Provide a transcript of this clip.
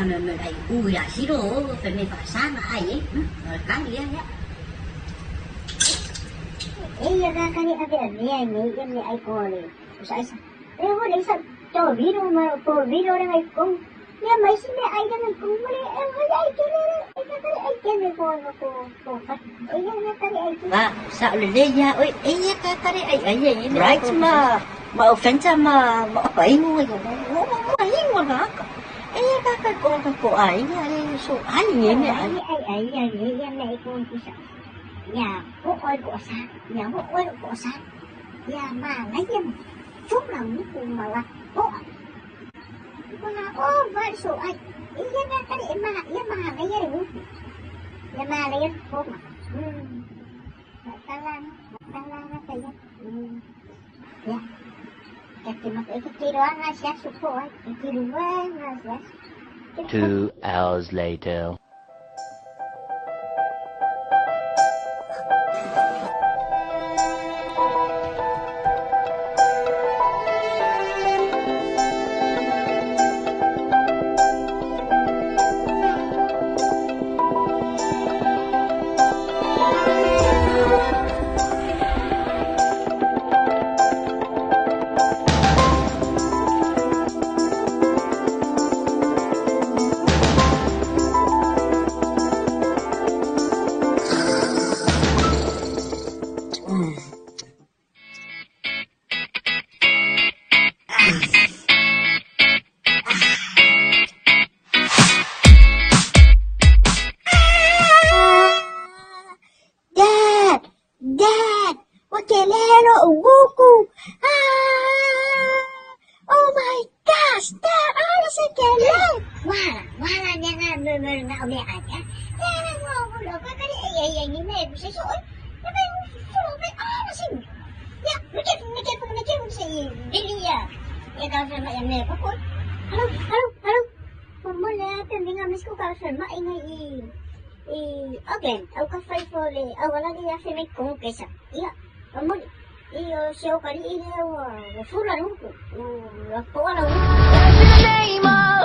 me me ai u ya siro fe me fa sa ma ai e no ka ya ya. Eia kakari ave avea nei ia me ai ko le usa isa. E ho le isa to viro ma ko viro le ngai ko. Ya mai si me ai ngai ko mo le e ho ai ke le e kakari ai ke me ko no ko ko fa. Eia kakari ai ke. Ma sa le le ya oi eia kakari ai ai ai right ma ma ofensa ma ma pa ingu ai ko mo mo ai mo ka ka. Eia kakari ko ka ko ai ya le so ai ni me ai ai ai ai ai ya me ko ku sa. Ya ko oi ko sa. Ya ko oi ko sa. Ya ma ngai ya chúc là ku ma la ko. Ma o va so ai. Iya kakari ma ya ma ngai ya ru. Ya ma le ya ko ma. Matala matala kaya. Ya. Kati mak ikikiro nga siya suko ay. Ikiro nga siya. 2 hours later. Dad! Dad! Wakelelo uguku! Ah! Oh my gosh! Dad! Ano sa kele? Wala! Wala niya nga me nga umi aja. Ya na mo mo ka kali ay ay ay ni me sa so. Ya me so me ano sa Ya, mikir mikir mikir sa dili ya. Ya ka sa ma me ko. Halo, halo, halo. Mamula pe nga mis ko ka sa ma ingay i i again, au ka fai fo le au wala ni ya fe me ko kesa. Ia, mamuli. Iyo sio kali ile wa fula nuku. Wa pola In the name of